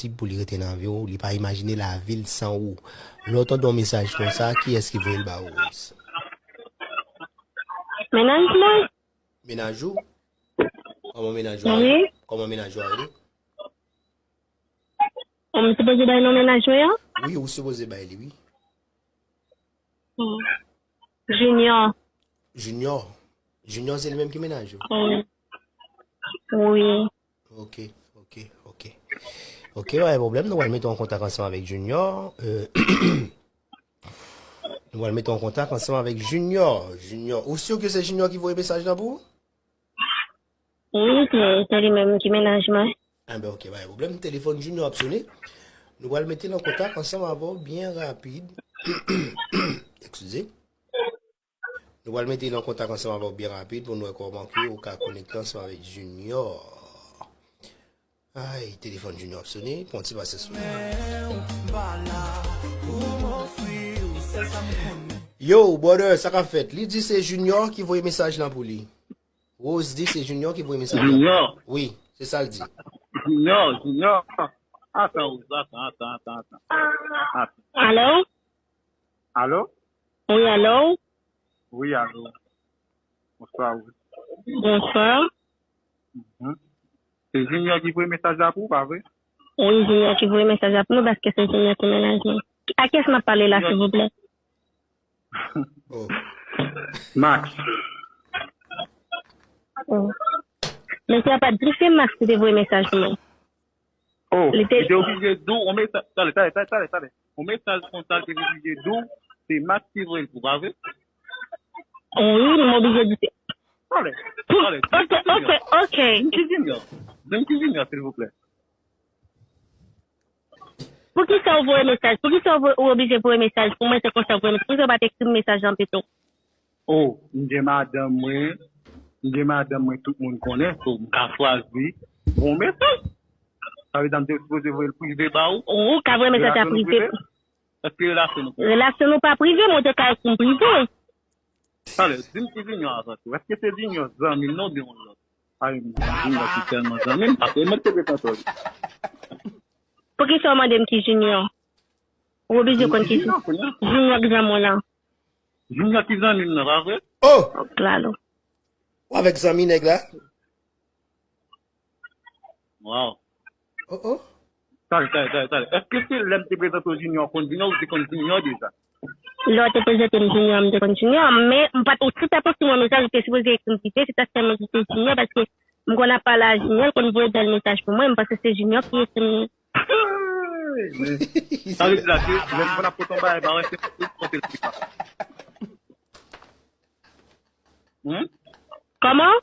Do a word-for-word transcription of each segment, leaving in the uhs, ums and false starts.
enposib pou li rete nan vi w, li pa imajine lavi l san ou. Lè w tande yon mesaj konsa, kiyès ki voye l ba ou, Rose? Mennaj mwen. Mennaj ou? Kòman mennaj ou a rele? Wi. Kòman mennaj ou a rele? Ou m sipoze bay non mennaj mwen an? Wi, ou sipoze bay li, wi. Hmm. Junior. Junior? Junior se li menm ki mennaj ou? Wi. Wi. Ok, ok, ok. Ok, pa gen pwoblèm, nou pral mete w an kontak ansanm avèk Junior. Euh, nou pral mete w an kontak ansanm avèk Junior. Junior, ou si ke se Junior ki voye mesaj la pou ou? Wi, se, se li menm ki mennaj mwen. Enben, ok, pa gen pwoblèm. Telefòn Junior ap sone. Nou pral mete l an kontak ansanm avè w byen rapid. Eskize. Nou pral mete l an kontak ansanm avè w byen rapid pou nou wè kòman ke ou ka konekte ansanm avèk Junior. Ay, telefòn Junior ap sone, pran ti pasyans pou nou. Yo, brother, sa k ap fèt? Li di se Junior ki voye mesaj lan pou li. Rose di se Junior ki voye mesaj lan pou li. Junior. Wi, se sa l di. Junior, Junior. Atan, Rose, atan, atan, atan, atan. Atan. Alo? Alo? Wi, alo? Wi, alo? Bonswa, Rose. Bonswa. Mhm. Se Junior ki voye mesaj la pou ou, pa vre? Wi, Junior ki voye mesaj la pou nou, paske se Junior ki mennaj mwen. A kiyès m ap pale la, silvouplè? Oh. Max. Oh. Mesye a pa t di se Max ki te voye mesaj pou mwen. Oh, li te, li te oblije di w, on mesaj, tande, tande, tande, tande, tande. On mesaj konsa, li te oblije di w, se Max ki voye l pou, pa vre? Wi, m oblije di se. Tande, tande, di m ki Junior. Di m ki Junior, silvouplè. Poukisa w voye mesaj? Poukisa w voye, ou oblije voye mesaj pou mwen, se konsa w voye mesaj? Poukisa w pa t ekri m mesaj lan pito? Oh, m gen madanm mwen, m gen madanm mwen, tout moun konnen, so m ka chwazi voye yon mesaj. Sa vle di m te sipoze voye l prive ba ou? Ou ka voye mesaj la prive. Èske relasyon nou prive? Relasyon nou pa prive, mwen te ka ekri m prive. Talè, di m ki Junior avan tou. Èske se Junior zanmi m nan oubyen yon lòt? Pa yon Junior ki tèlman zanmi m, paske mwen te prezante li. Poukisa w mande m ki Junior? Ou oblije konn ki Junior, Junior ki zanmi w lan. Junior ki zanmi m nan, pa vre? Oh! Klalo. Ou avèk zanmi nèg la? Wow. Oh, oh. Talè, talè, talè, talè. Èske se lè m te prezante w Junior konn Junior ou te konn Junior deja? Lè w te prezante m Junior, m te konn Junior, men m pa t, ou si w t ap ekri mwen mesaj, ou te sipoze ekri m prive, se ta sèlman ki se Junior, paske m konn ap pale a Junior, l konn voye bèl mesaj pou mwen, m panse se Junior ki ekri m. Sa vle di la ke lè m konn ap pote yon bagay ba ou, se ou ki pote l pi fò. Hmm? Kòman?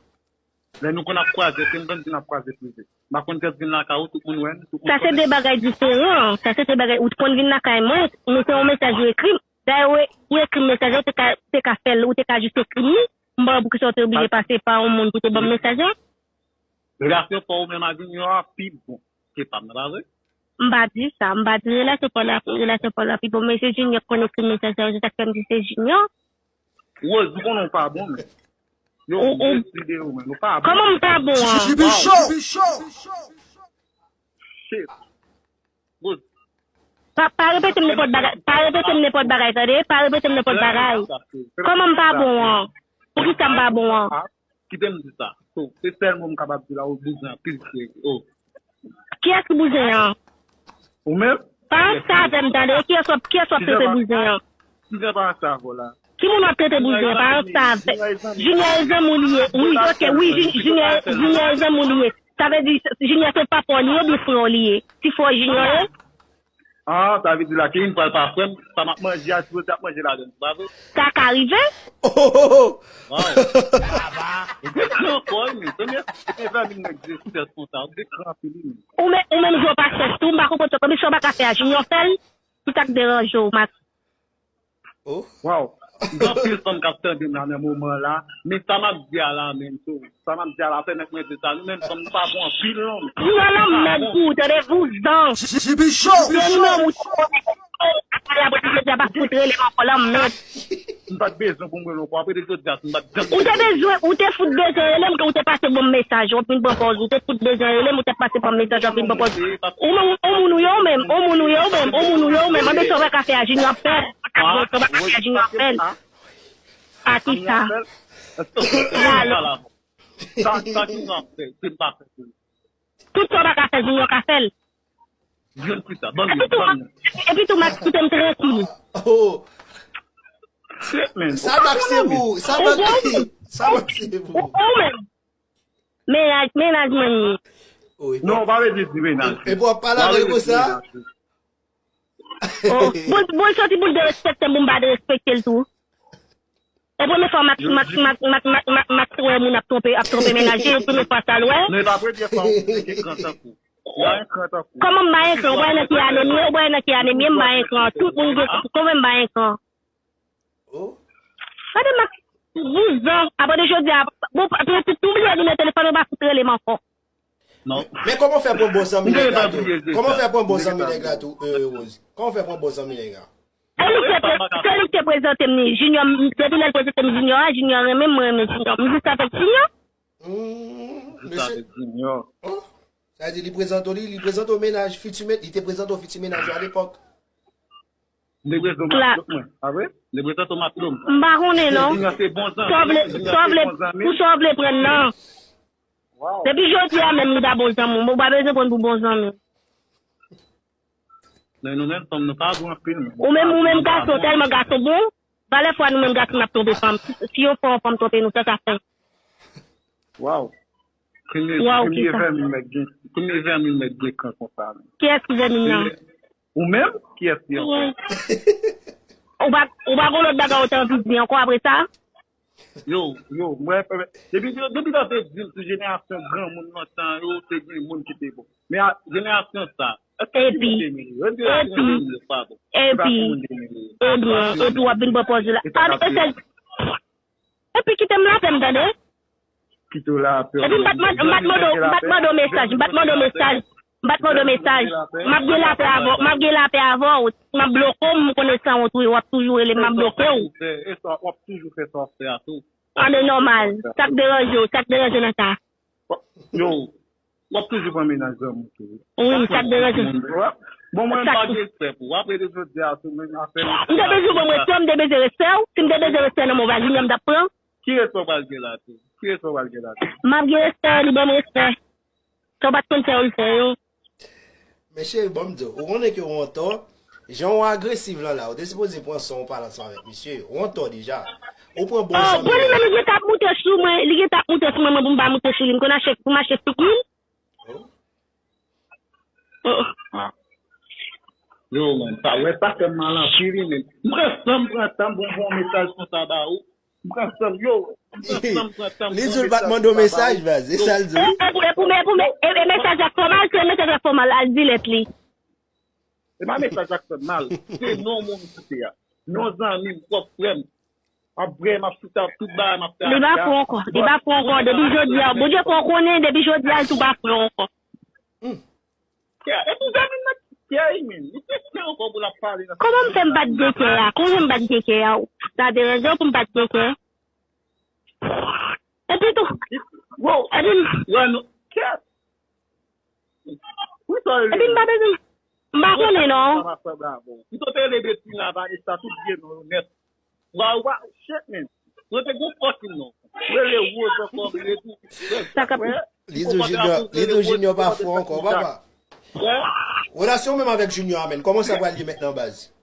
Lè nou konn ap kwaze, se m konn vin ap kwaze prive. M pa konn jis vin lakay ou, tout moun wè m, tout moun konnen m. Sa se de bagay diferan. Sa se de bagay, ou t konn vin lakay mwen, men se yon mesaj ou ekri m. Dayè, ou, ou ekri m mesaj la, ou te ka, te ka fè l, ou te ka jis ekri m li. M pa wè poukisa w te oblije pase pa yon moun pou te ban m mesaj la. Relasyon pa ou menm ak Junior a pi bon ke pa m nan, pa vre? M pa di sa, m pa di relasyon pa w la, relasyon pa w la pi bon, men se Junior k konn ekri mesaj sa yo, se sa k fè m di se Junior. Rose, ou konnen w pa bon, men. Yo, ou, ou deside ou, men. Ou pa bon. Kòman m pa bon an? Jibi Show! Shit. Rose. Pa, pa repete m nenpòt bagay, pa repete m nenpòt bagay, tande? Pa repete m nenpòt bagay. Kòman m pa bon an? Poukisa m pa bon an? Kite m di sa. So, se sèl mo m kapab di la, ou bouzen anpil serye. Oh. Kiyès ki bouzen an? Ou menm? Pa ranse avè m, tande. Kiyès w ap, kiyès w ap trete bouzen an? Kijan pa ranse avè w la? Ki moun w ap trete bouzen an? Pa ranse avè. Junior e zanmi w li ye. Wi, ok, wi, Ju-, Junior, Junior e zanmi w li ye. Sa vle di, Junior se papa w li ye oubyen frè w li ye? Ti frè w Junior ye? Ah, sa vle di la ke yon fwa l pa frè m, sa m ap manje a, si w te ap manje ladan l, pa vre? Sa ka rive. Oh, oh, oh, oh. Wow. Ou gen kran fò, wi, men. Premye, premye zanmi m nèg de sèt konsa, ou gen kran anpil, wi, men. Ou men, ou menm jan w pa chèch tou, m pa konprann sa. Konbyen chan w pa ka fè a, Junior fè l? Ki sa k deranje w, Max? Oh. Wow. Gen anpil fanm k ap tande m la nan moman la. Men sa m ap di a la menm tou. Sa m ap di a la, pèmèt mwen di sa. Nou menm fanm, nou pa bon anpil non. Junior lanmèd pou ou, tande, vouzan. Jibi Show! Junior ou konnen. Apre jodi a pa fout rele m ankò, lanmèd. M pa t bezwen pou m rele w ankò. Apre de jodi a, m pa t janm Ou te bezwen, ou te fout bezwen rele m, ke ou te pase ban m mesaj, w ap vin pran pòz. Ou te fout bezwen rele m, ou te pase ban m mesaj, w ap vin pran pòz. Ou menm, ou moun ou ye ou menm, ou moun ou ye ou menm, ou moun ou ye ou menm. Anben sa w pa ka fè a, Junior ap fè l. Sa w pa ka fè a, Junior ap fè l. A kisa? E alò? Sa, sa Junior ap fè, se m pa fè pou li. Tout sa w pa ka fè, Junior ka fè l. Jwenn pita, ban m, ban m. Epi tou, Max, kite m trankil. Oh. Shit, man. Sa Max se pou, sa Max, sa Max se pou. Ou, ou menm. Mennaj, mennaj mwen ye. Non, w pa vle di di mennaj. E pou w ap pale avè l konsa? Oh, bon, bon, l soti pou l derespekte m, pou m pa derespekte l tou. E premye fwa Max, Max, Max, Max, Max, Max, Max wè moun ap twonpe, ap twonpe mennaj li, e premye fwa sa l wè. Men pa premye fwa w gen kran tankou. Ou pa gen kran tankou. Kòman m pa gen kran? Ou pa wè nan ki ane m ye, ou pa wè nan ki ane m ye, m pa gen kran. Tout moun gen kran, kòman m pa gen kran? Oh. Gade Max, vouzan, apre de jodi a, bon, tou, tou, tou bliye nimewo telefòn ou pa fout rele m ankò. Non. Men kòman w fè pran bon zanmi nèg la tou? Kòman w fè pran bon zanmi nèg la tou, euh, Rose? Kòman w fè pran bon zanmi nèg la? Se li ki te pre-, se li ki te prezante m li. Junior, m, depi lè l prezante m Junior a, Junior renmen m, mwen renmen Junior. M jis avèk Junior. Hmm, jis avèk Junior. Oh, sa vle di li prezante w li, li prezante w mennaj fiti men-, li te prezante w fiti mennaj ou alepòk. M te prezante w matlot mwen, pa vre? M te prezante w matlot mwen. M pa konnen non. Junior se bon zanmi. Sa w vle, sa w vle, pou sa w vle pran nan. Depi jodi a menm li pa bon zanmi w, ou pa bezwen pran pou bon zanmi. Men nou menm fanm nou pa bon anpil. Ou menm, ou menm gason, tèlman gason bon, valè fwa nou menm gason n ap twonpe fanm. Si, si yon fwa yon fanm twonpe nou, sa sa fè? Waw. Premye, premye vèmin mèt gen, premye vèmin mèt gen kran konsa menm. Kiyès ki vèmin nan? Ou menm? Kiyès ki ankò? Ou pa, ou pa gon lòt bagay ou te anvi di ankò apre sa? Yo, yo, mwen, depi, depi lè w te di m sou jenerasyon granmoun lontan yo, te gen moun ki te bon. Men a, jenerasyon sa, èske se moun te mele yo? Epi, epi, epi w ap vin pran pòz ou la. Epi kite m lapè m, tande. Kite w lapè. Epi m pa t mande, m pa t mande w, m pa t mande w mesaj, m pa t mande w mesaj. M pa t mande w mesaj. M ap gen lapè avè w, m ap gen lapè avè w. M ap bloke w, m konnen san wont ou ye, w ap toujou rele m, m ap bloke w. E sa, w ap toujou fè sa w ap fè a tou. An, men nòmal. Sa k deranje w, sa k deranje w nan sa? Yo, w ap toujou pran mennaj zanmi w tou. Wi, sa k deranje w? Bon, mwen, m pa gen respè pou w. Apre de jodi a, sou menm afè m. M te bezwen bon respè, m te bezwen respè w. Si m te bezwen respè nan men w, pa Junior m t ap pran. Ki respè w pral gen la tou? Ki respè w pral gen la tou? M ap gen respè, li ban m respè. Sa w pa t konn fè, w l fè yo. Men cheri, ban m di w, ou konnen ke w antò. Jan w agresiv lan la, ou te sipoze pran san w pale ansanm avèk misye. Ou antò deja. Ou pran bon zanmi. Oh, bon, li menm li gentan ap moute sou mwen, li gentan ap moute sou mwen, mwen pou m pa moute sou li. M konn achte, pou m achte figil. Oh. Oh. Yo, man, sa, wè, sa fè m mal anpil, wi, men. M pran san m pran tan m pou m voye yon mesaj konsa ba ou. M pran san m, yo. M pran san m pran tan m voye yon mesaj konsa ba ou. Li di w l pa t mande w mesaj, baz. E sa l di w, wi. E, e pou, e pou, e pou, e, e mesaj la fòmal, se mesaj la fòmal, al delete li. E pa mesaj la k fè m mal. Se non moun m kite a. Non zanmi m, pwòp frè m. M ap bwè, m ap sou tab, tout bagay m ap fè. Li pa fè w ankò. Li pa fè w ankò. Depi jodi a, Bondye fè w konnen, depi jodi a, li tou pa fè w ankò. Hmm. Kè, e pou zanmi m nan kè, wi, men. Li te kè ankò pou l ap pale nan. Kòman m fè m pa t gen kè a? Kòman m pa t gen kè a? Sa deranje w pou m pa t gen kè? Epi tou, epi m, epi m pa bezwen, m pa konnen non. Pito te rele Betina, Vanessa, tout vye non yo nèt. Wa, wa, shit, man. Yo te gon fucking non. Rele Rose ankò, rele tou. Sa k ap Li di w Junior, li di w Junior pa fò ankò, papa. Relasyon w menm avèk Junior a, menn, kòman sa pral ye mentnan, baz?